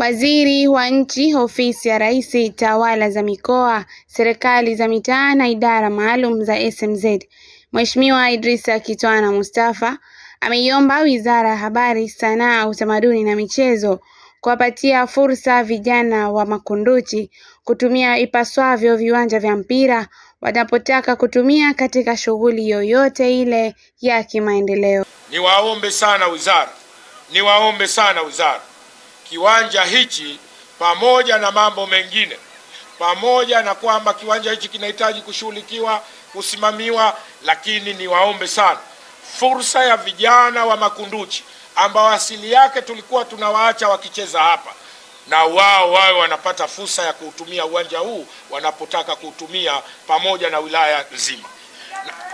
Waziri wa Nchi, Ofisi ya Rais, Tawala za Mikoa, Serikali za Mitaa na Idara Maalum za SMZ, Mheshimiwa Idrisa Kitwana Mustafa ameiomba Wizara ya Habari, Sanaa, Utamaduni na Michezo kuwapatia fursa vijana wa Makunduchi kutumia ipaswavyo viwanja vya mpira wanapotaka kutumia katika shughuli yoyote ile ya kimaendeleo. Niwaombe sana wizara, niwaombe sana wizara, kiwanja hichi pamoja na mambo mengine, pamoja na kwamba kiwanja hichi kinahitaji kushughulikiwa, kusimamiwa, lakini niwaombe sana fursa ya vijana wa Makunduchi ambao asili yake tulikuwa tunawaacha wakicheza hapa, na wao wawe wanapata fursa ya kuutumia uwanja huu wanapotaka kuutumia, pamoja na wilaya nzima.